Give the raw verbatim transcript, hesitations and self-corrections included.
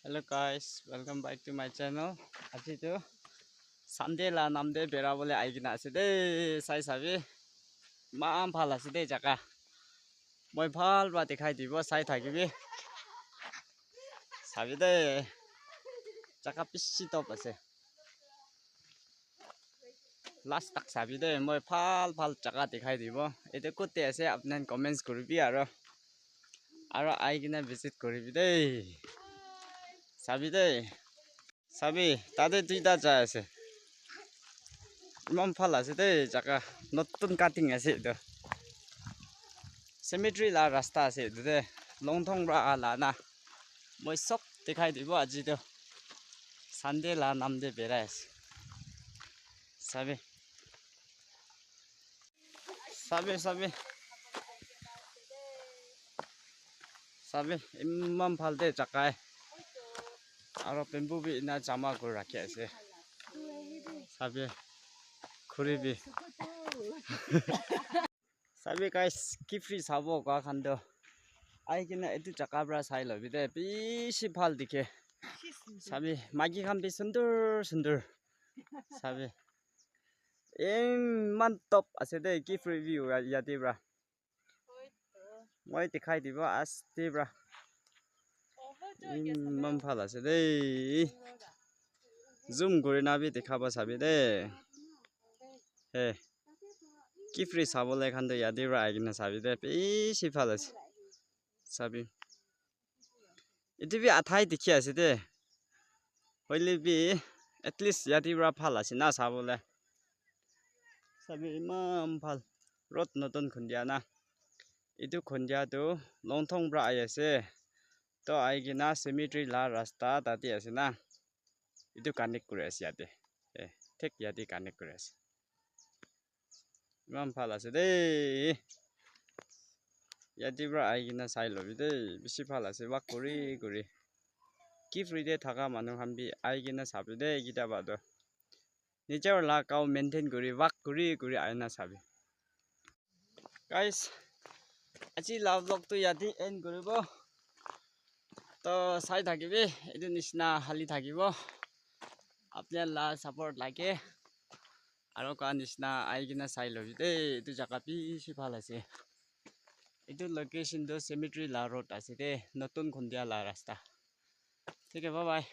Hello guys, welcome back to my channel. Aji tu Sunday la nam de bera bole ai kena ase de, sai sabi. Iman bhal ase de jaga. Moi bhal pra dikhai dibo, sai thakibi. Sabi de, jaga bishi top ase. Last tak sabi de, moi bhal bhal jaga dikhai dibo. Ete kot te ase, apni khan comments kuribi aro, aro ai kena visit kuribi de. Sabi de, sabi, tate duita jai ase. Iman bhal ase de jaga, notun cutting ase etu. Cemetery la rasta ase etu de, Longthong pra ala na. Moi sob dikhai dibo aji tu. Sunday la nam de berai ase. Sabi. Sabi, sabi. Sabi, iman bhal de jaga e. Aro bamboo bi ena jama kuri rakhi ase. Sabi, khuri bi. Sabi guys, kiphire sabo koa khan toh ai kena etu jaga pra sai lobi de, bishi bhal dikhe. Sabi, maiki khan bi sundur sundur. Sabi, iman top ase de kiphire view ya-, yate pra. Moi dikhai dibo aste pra. Iman bhal ase de. Zoom kuri na bi dikhabo sabi de. He. Kiphire sabole khan toh yate pra ai kena sabi de. Bishi bhal ase. Sabi. Etu bi athai dikhi ase de. Hoile bi at least yate pra bhal ase na sabole. Sabi iman bhal. Road notun khundia na. Etu khundia tu Longthong pra ai ase. To ai kena cemetery la rasta tate ase na. Etu connect kuri ase yate. Eh, thik yate connect kuri ase. Iman bhal ase de. Yate pra ai kena sai lobi de. Bishi bhal ase. Walk kuri kuri. Kiphire de thaka manu khan bi ai kena sabi de. Kita ba do. Nature la kau maintain kuri, walk kuri kuri aina sabi. Guys, aji la vlog tu yate end kuribo. To sai thakibi, etu nishina hali thakibo. Apni la support lage. Aro koa nishina ai kena sai lobi de, etu jaga bishi bhal ase. Etu location tu cemetery la road ase de, notun khundia la rasta. Thik hai, bye bye.